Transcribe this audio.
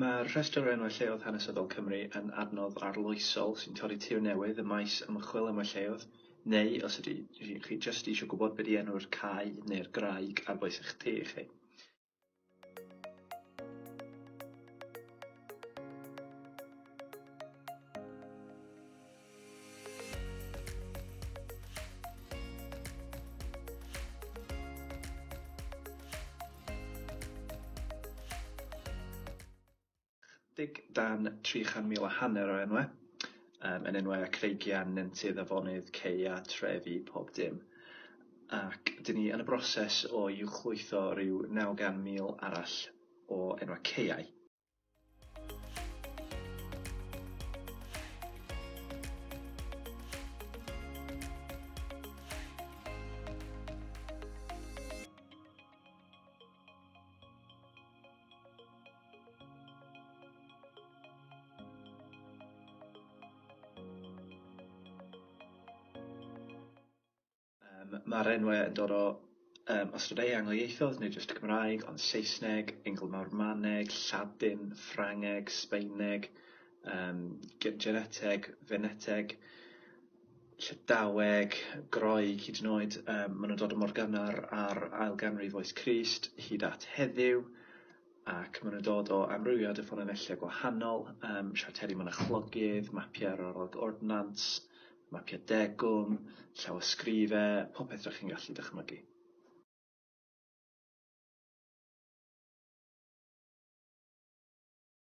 Mae'r rhestr o enwau lleoedd hanesyddol Cymru yn adnodd arloesol sy'n torri tir newydd ym maes ymchwil enwau lleoedd, neu os ydy chi jyst eisiau gwybod be di enw'r cae neu'r graig ar bwys eich tŷ chi. Chydig dan 300,000 a hanner o enwau, yn enwau creigiau, nentydd, afonydd, caeau, trefi, pob dim. Ac 'dyn ni yn y broses o uwchlwytho ryw 900,000 arall o enwau caeau. Yym ma'r enwe yn dod o yym ystod eang o ieithoedd, nid jyst Cymraeg, ond Saesneg, Eingl-Normaneg, Lladin, Ffrangeg, Sbaeneg, yym geneteg, Feneteg, Llydaweg, Groeg hyd yn oed. Yym ma' nw'n dod o mor gynnar ar ail ganrif oes Crist hyd at heddiw, ac ma' nw'n dod o amrywiad o ffynonellau gwahanol, yym siarteri mynachlogydd, mapiau o'r Arolwg Ordnans, mapiau degwm, llawysgrife, popeth 'dach chi'n gallu dychmygu.